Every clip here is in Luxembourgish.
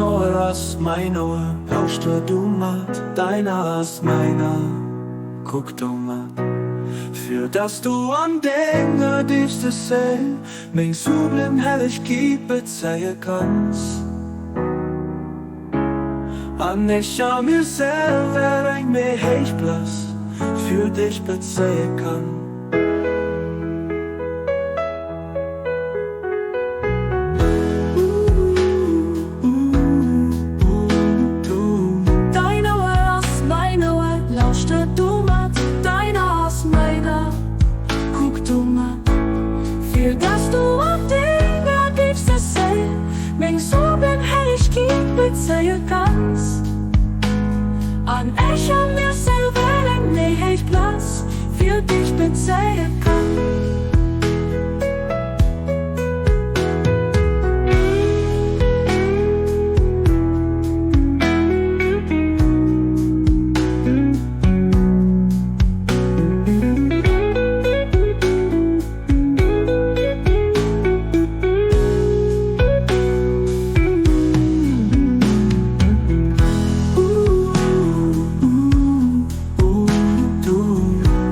Ouer ass mäin Ouer, lauschter du mat, Däin A ass mäin A, kuck du mat. Fir dass du an denger déifste Séil meng sublim Herrlechkeet bezeie kanns. An ech a mir selwer eng méi héich Plaz fir dech bezéie kann. Dein Ouer ass mäin Ouer, lauschter du mat, Dein A ass mäin A, kuck du mat, Fir dass du an denger déifster Séil meng soben Hellegkeet bezéie kanns. An ech a mir selwer eng méi héich Plaz fir dech bezéie kann.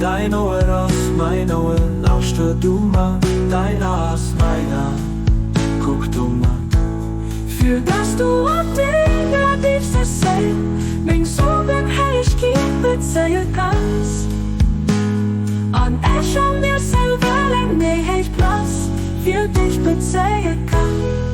Dein Ouer ass mäin Ouer, lauschter du mat, Dein A ass mäin A, kuck du mat. Fir dass du an denger déifster Séil meng soben Hellegkeet bezéie kanns. An ech a mir selwer eng méi héich Plaz fir dech bezéie kann.